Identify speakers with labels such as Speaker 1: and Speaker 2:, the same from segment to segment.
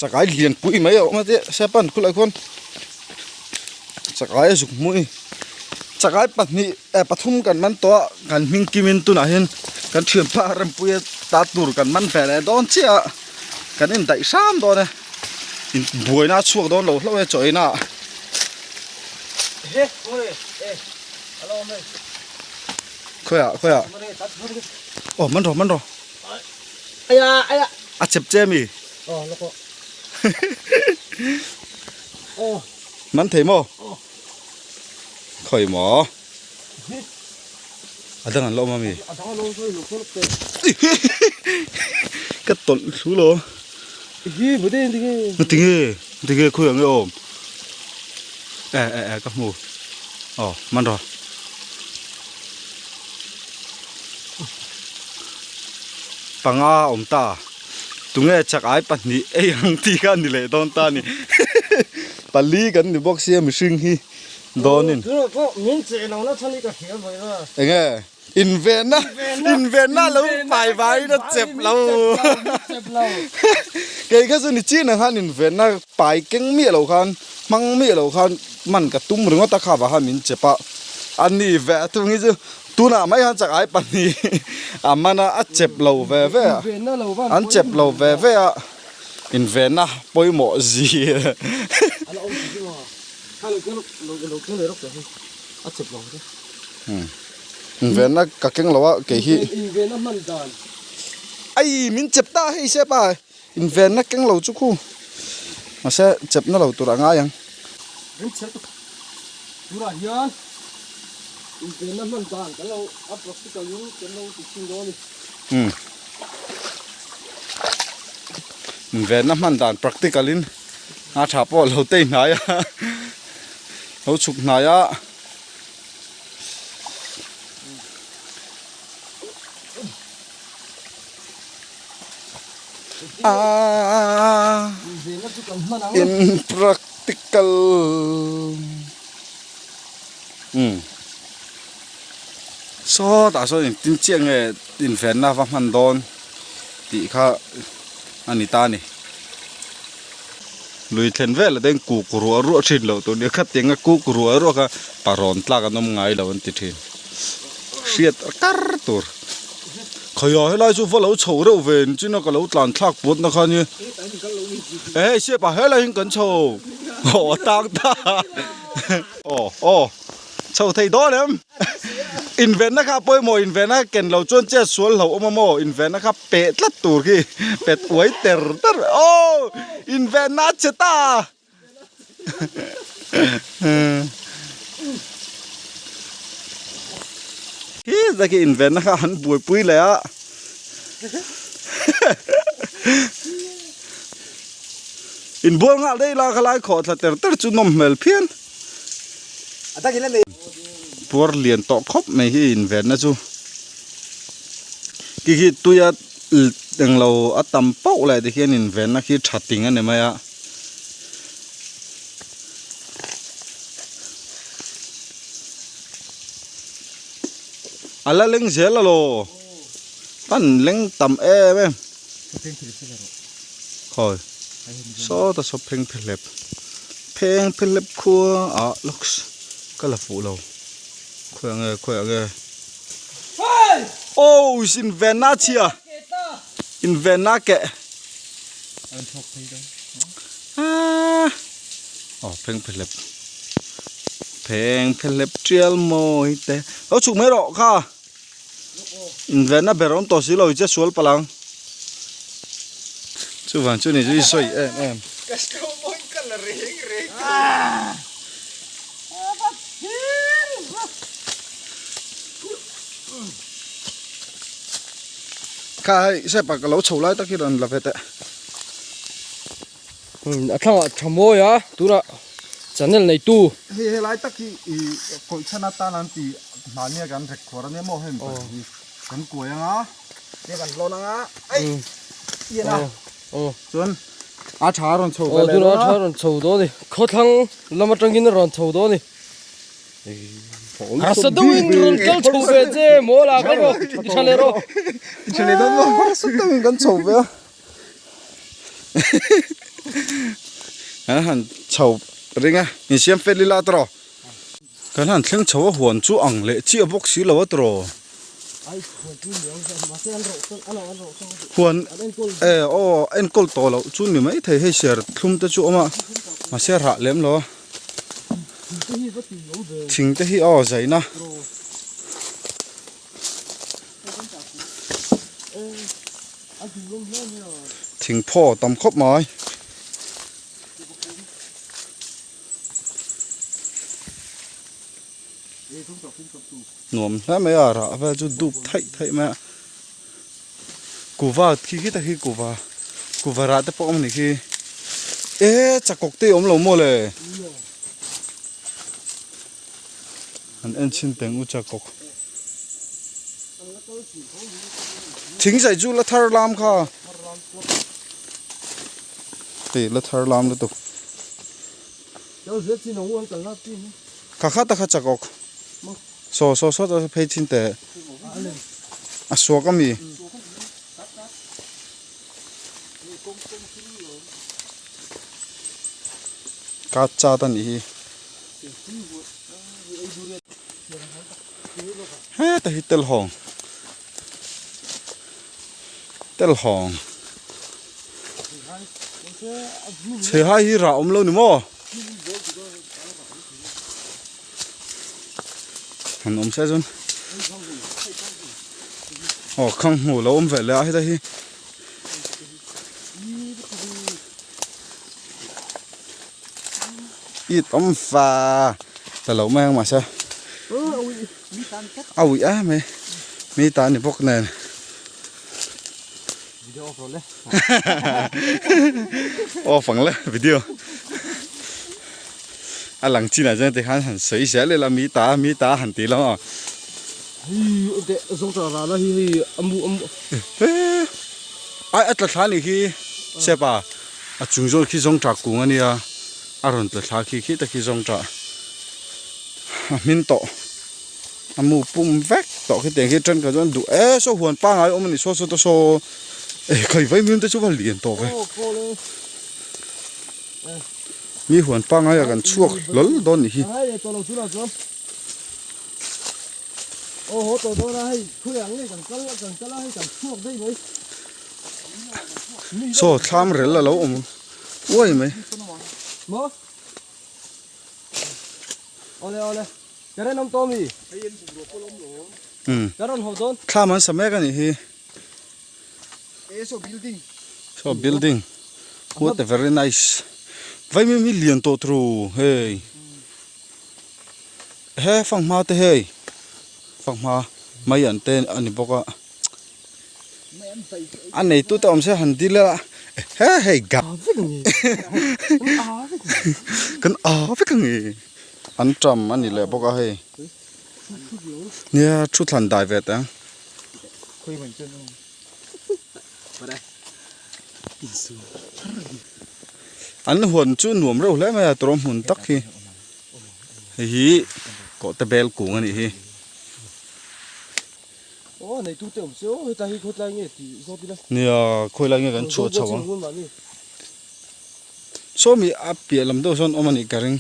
Speaker 1: Chakai lian pui mai a awm a tia sepan khulai khuan chakai a zuk hmuh a ni chakai pahnih eh pathum kan man tawh a kan hming kim in tunah hian kan thianpa rempuia ta tur kan man ve leh dawn chiah a kan indaih hram dawn e buaina a chhuak dawn lo hlauh e chaw eina ah. Khawiah khawiah aw man rawh man rawh a chep che ami man thei maw khawi maw a dang an la awm ami ka tawlh thlu lo tinge tinge khawiah nge awm eh eh eh ka hmu aw man rawh. Panga a awm ta tunge chak ai pahnih ei ang tih kha a ni leh dawn ta a ni pali kan ni bawk sia mihring hi dawnin enge invenna invenna lo pai vaiin a chep lo kei kha chu ni chin ang khan invenna pai keng miah lo khan hmang miah lo khan man ka tum ringawt a kha vah khan min chep a a ni ve a thung hi chu tunah mai khan chak ai pahnih a man a a chep lo ve ve a an chep lo ve ve a invenna pawimawh zia Invenna ka keng lo a kei hi ai min chep ta hei sep a invenna keng lo chu khu mahse chepna lo tur a ngai ang. Invenna hman dan practical in a tha pawh lo tei hnai a lo chhuk hnai a. Ah, in practical. Um. Sawtah sawn engtin chiah nge invenna va hman dawn tih kha a ni ta a ni. Lui thlen vel ah te hian kuk ruah ruah thin loh tur nia khatiang a kuk ruah ruah kha parawn tlak an awm ngai lo an ti thin hriat kar tur khawiah helai chu va lo chho reuh ve in chin a ka lo tlan thlak pawt na kha nia e hei siap ah helai hian kan chho aw a tang ta aw aw chho thei dawn em. Invenna kha pawimawh invenna ken lo chuan chet sual hlauh awm a maw invenna kha peh tlat tur khi pet uai ter ter aw invenna a che ta hi zaki invenna kha han buaipui leh a inbual nghal daih la khalai khawh thla ter ter chu nawm hmel phian. Puar lian tawh khawp mai hi invenna chu khi khi tuia englo a tam pauh leh tikhian invenna khi tha ting a ni mai a. A la leng zel alaw pan leng tam em em khawi sawta saw pheng phe hlep pheng phe hlep khua ah looks ka la fuh lo khawiah nge khawiah nge oh invenna chhia invenna keh ah aw pheng phe hlep pheng phe hlep tial mawi te lo chhuk mai rawh kha. Invenna ber awm tawh si lo i che sual palh ang. Chuvang chu ni chu i sawi em em.
Speaker 2: Ka slow mo in ka la reng reng.
Speaker 1: Kha hei sepa ka lo chho lai tak hi rawn la ve teh.
Speaker 3: A thlangah tha mawi a tunah channel neitu.
Speaker 1: Hei helai tak hi i kawih chhan atan an ti mahnia kan rek khuar ania maw hemi pahnih hi kan kuai anga tia kan hlawn anga ei ian a chuan a tha a rawn chho ve leh dawn a.
Speaker 3: A tha a rawn chho dawn a ni khawthlang lam atangin a rawn chho dawn a ni. Harsa deuhin rawn kal chho ve che maw la kal rawh i tha leh rawh.
Speaker 1: I tha leh dawn maw harsa deuhin kan chho ve a. Kan han chho ring a, insiam fel ila tawh. Kan han thleng chho a huan chu ang leh chiah bawk si lo a tawh. Huan e aw enkawl tawh loh chu ni mai thei hei ser thlum te chu a awm a mahse rah lem lo a thing te hi aw zaina. Thingphaw tam khawp mai. Nuam hle mai a rah vel chu dup theih theih mai a kuva khi khi tak hi kuva kuva rah te pawh a awm a nih khi e chakawk te awm lo maw le an en chhin teng u chakawk thing zai chu la thar lam kha hei la thar lam lutuk. Kha kha ta kha chakawk saw saw saw ta phei chin teh a suak a mi. Ka chat a nih hi. Heta hi telhawng telhawng chhe hai hi rah awm lo ni maw han awm se chuan aw khang hmu lo awm ve leh a heta hi. I tam fa ta lo mai ang mahse a uih em mai mi ta ni bawk nen off ang le video a lang chinah chuan tikhan han sawi zel ila mi ta mi ta han ti lo a ai a tla thla a nih khi step ah. A chung zawl khi zawng tah kung a nia, a rawn tla thla khi khi tak hi zawng tah a hmin tawh a mu pum vek tawh khi tiang khi then kha chuan duh e saw huan pangai awm a ni saw saw te saw e khai vai mim te chu va lian tawh ve mi huan pangai ah kan chhuak hlawl dawn ni hi. Saw thlam rel a lo awm uai mai. Thlam an sa mek a nih hi. Saw building what a very nice vaimim hi lian tawh turu hei he fanghma te hei fanghma mai an te a ni bawk a. A neitu te awm se han dil a he hei ga kan a vek ang e an tam a ni leh bawk a hei nia thu thlan dai ve teh ang. An huan chu nuam reuh hle mai a tawrh hmun tak hi hei hi kawhte bel kung a nih hi.
Speaker 3: Aw nei tu te awm se aw hetlai hi khawtlai nge tih zawt ila.
Speaker 1: Nia khawilai nge kan chhuah chho ang. Sawmi a piah lam deuh sawn awm a nih ka ring.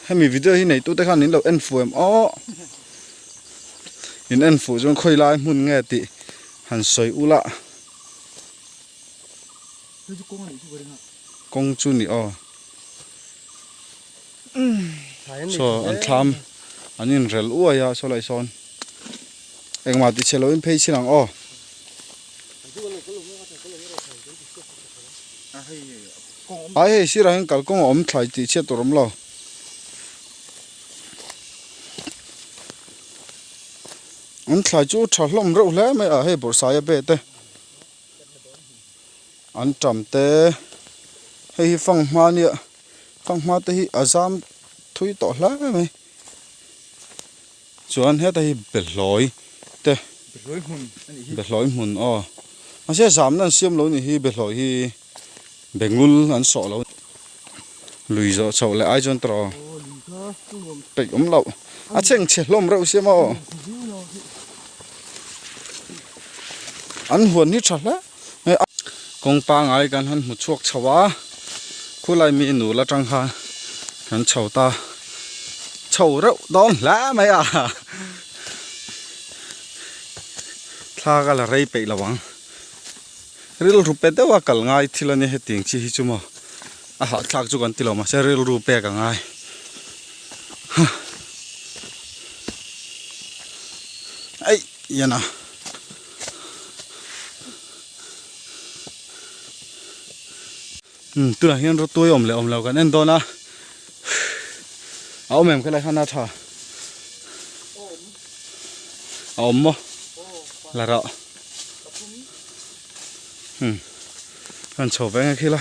Speaker 1: Hemi video hi nei tu te khan in lo en fuh em aw. In en fuh chuan khawilai hmun nge tih han sawi ula. Kawng chu ni aw. Saw an thlam an inrel uai a saw lai sawn engmah ti chhe loin phei chin ang aw. Ai hei sirah hian kalkawng a awm thlai tih chhiat tur a awm lo. An thlai chu tha hlawm reuh hle mai a hei bawrhsaia be te. An tam te hei hi fanghma ania fanghma te hi a zam thui tawh hle mai chuan heta hi behlawi te behlawi hmun aw mahse zamna an siam lo a nih hi behlawi hi bengul an sawh lo lui zawh chhoh leh ai chuan tawh peih awm loh a chhengchhe hlawm reuh sia maw an huan hi tha hle mai a. Kawng pangai kan han hmu chhuak chho a, khulai mi nul atang khan kan chho ta chho reuh dawn hle mai a, thla ka la rei peih lo ang, rilru pe deuh a kal ngai thil a nia hetiang chi hi chu maw a hahthlak chu kan ti lo mahse rilru pek a ngai ha aih ian a. Umm tunah hian rawtuai awm leh awm lo kan en dawn a a awm em khelai khan a tha a awm maw la rah umm kan chho ve nge khila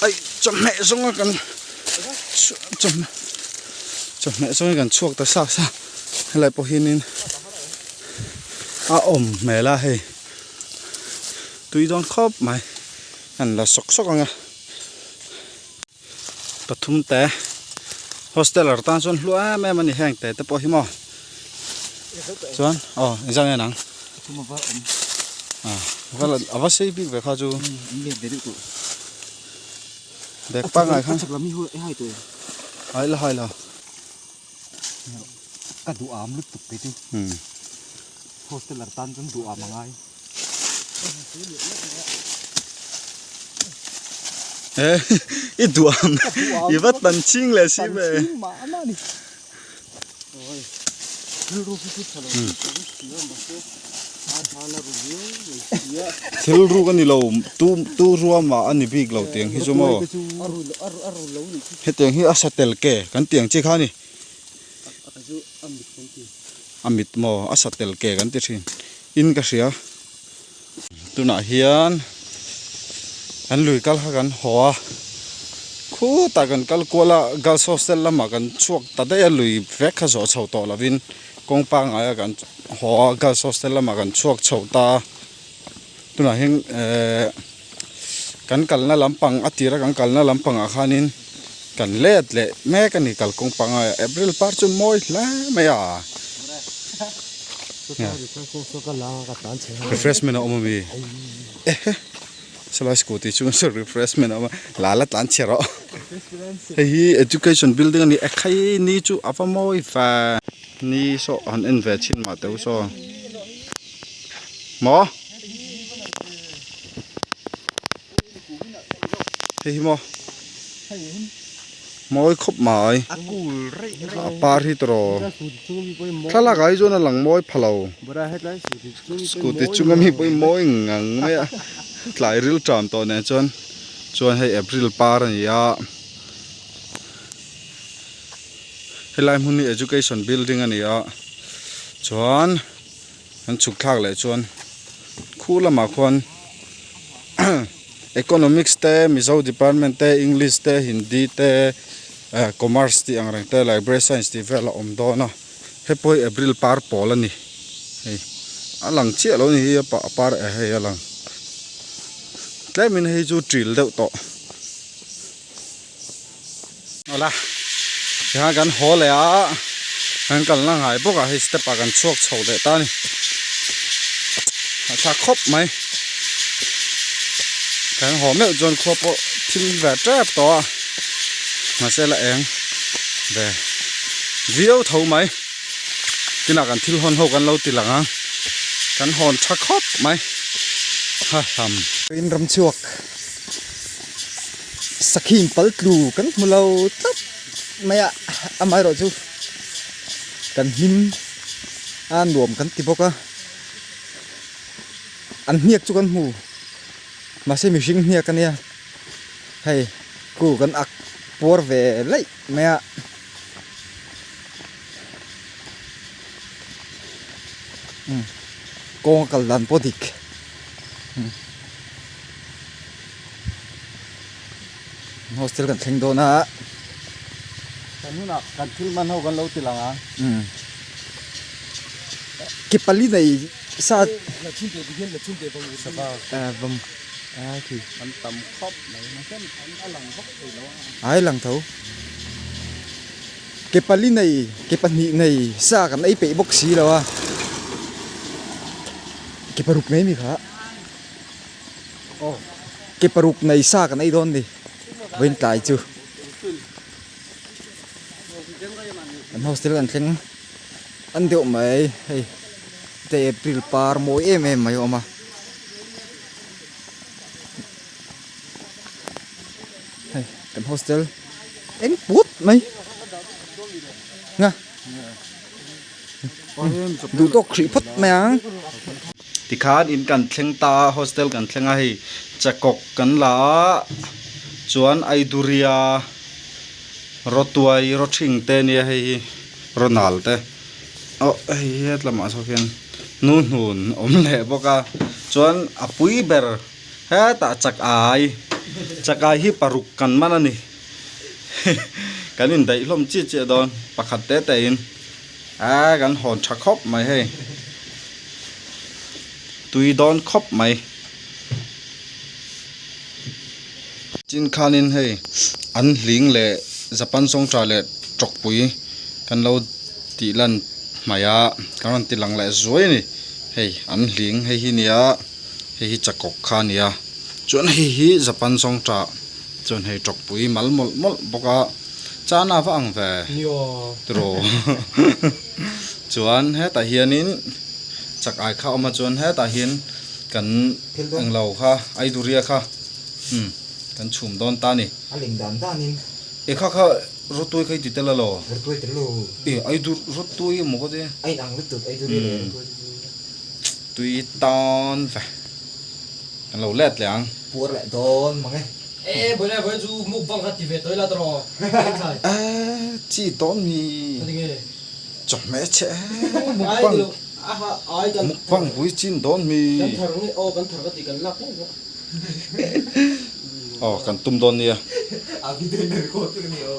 Speaker 1: ai chawhmeh zawnga kan chawhmeh chawhmeh zawngin kan chhuak ta sa sa helai pawh hianin a awm hmel a hei tui dawn khawp mai an la sawk sawk ang a pathum te hosteler tan chuan hlu em em a ni heng te te pawh hi maw chuan aw engzah nge nang a va sei bik ve kha chu bag pangngai khan ai la hai la.
Speaker 2: Ka duh am lutuk kei chu. Hosteler tan chuan duh am a ngai.
Speaker 1: Eh i duh am i va tan ching leh si ve.
Speaker 2: Tan ching mah mah a ni. Oi rilru hi chu tha lo chu mahse a tha la ru viau mai sia.
Speaker 1: Thil ruk a ni lo tu tu ruamah a ni bik lo tiang hi chu maw. Hetiang hi a sa tel ke kan tiang chi kha a ni. A mit maw a sa tel ke kan ti thin in ka hria. Tunah hian kan lui kal kha kan haw a khutah kan kal kual a girls hostel lamah kan chhuak ta daih a lui vek kha zawh chho tawh lovin kawng pangngai a kan haw a girls hostel lamah kan chhuak chho ta a tunah hian ehh kan kalna lampang a tira kan kalna lampangah khanin kan let leh mek a ni kalkawng pangngai ah April par chu mawi hle mai a. Refreshment a awm ami ehe salai scooty chu refreshment a awm a la la tlan chhe rawh hei hi education building a ni e khai ni chu a va mawi ve ni saw han en ve chhin mah teuh saw maw hei hi maw mawi khawp mai a par hi tawh thlalak ah hi chuan a lang mawi pha lo scooty chunga mi pawh hi mawi ngang mai a tlai ril ṭam tawh nen chuan chuan hei april par a ni a helai hmun hi education building a ni a chuan an chhuk thlak leh chuan khu lamah khuan economics te mizo department te english te hindi te eh commerce tih ang reng te library science tih vel a awm dawn a hei pawh hi april par pawl a ni hei a lang chiah lo a ni hi a par eh hei a lang tlemin hei chu ṭil deuh tawh. Awla tihian kan haw leh a kan kalna ngai bawk a hei step ah kan chhuak chho leh ta a ni a tha khawp mai kan haw meuh chuan khua pawh thim ve tep tawh a mahse la eng ve viau tho mai tinah kan thil hawn ho kan lo ti lang ang kan hawn tha khawp mai ha hlam.
Speaker 2: In ram chhuak. Sakhi pal tlu kan hmu lo tlat mai a amaherawh chu kan hlim a nuam kan ti bawk a an hniak chu kan hmu mahse mihring hniak a nia hei ku kan ak puar ve laih mai a. Kawng a kal dan pawh dik. Hostel kan thleng dawn a.
Speaker 1: Kan hunah kan thil man ho kan lo ti lang ang.
Speaker 2: Ke pali nei sa.
Speaker 1: La chhun teh tihian la chhun teh vang ur sava.
Speaker 2: Vam a khi.
Speaker 1: An tam khawp mai mahse an a lang vak thei lo a.
Speaker 2: Ai lang tho. Ke pali nei ke pahnih nei sa kan ei peih bawk si lo a. Ke paruk nei mi kha ke paruk nei sa kan ei dawn ni vawiin tlai chu an hostel an thleng an deuh mai hei te april par mawi em em mai a awm a. Hei kan hostel eng put mai nga duh tawk hrih phawt mai ang.
Speaker 1: Tikhan in kan thleng ta a hostel kan thleng a hei chakawk kan la a chuan Aiduria rawtuai rawthing te ania hei hi rawnal te aw hei hi hetlamah saw khian nu hnun awm leh bawk a chuan a pui ber. Hetah chak ai, chak ai hi paruk kan man a ni. Kan indaih hlawm chiah chiah dawn pakhat te te in a kan hawn tha khawp mai hei. Tui dawn khawp mai. Chin khanin hei an hling leh Japan sawngtha leh tawkpui kan lo tih lan hmaih a kan rawn ti lang leh zuai a ni. Hei an hling hei hi nia. Hei hi chakawk kha a ni a chuan hei hi Japan zawng tah chuan hei tawkpui mal mawlh mawlh bawk a chana va ang ve tiraw chuan hetah hianin chak ai kha a awm a chuan hetah hian kan englo kha aiduria kha umm kan chhum dawn ta a ni. E kha kha rawtuai kha i ti tel alaw? E aidur rawtuai emaw ka ti. Tui tawn ve. Kan lo let leh ang.
Speaker 2: Puar leh dawn mang e.
Speaker 3: E Bawlai vawi chu mukbang kha ti ve tawh ila tawh.
Speaker 1: E chi dawn mi. Chawhmeh che mukbang. Mukbang pui chin dawn mi.
Speaker 3: Kan thar nge aw kan thar ka ti kan lak reng a.
Speaker 1: Aw kan tum dawn nia.
Speaker 2: A video in record vek a ni aw.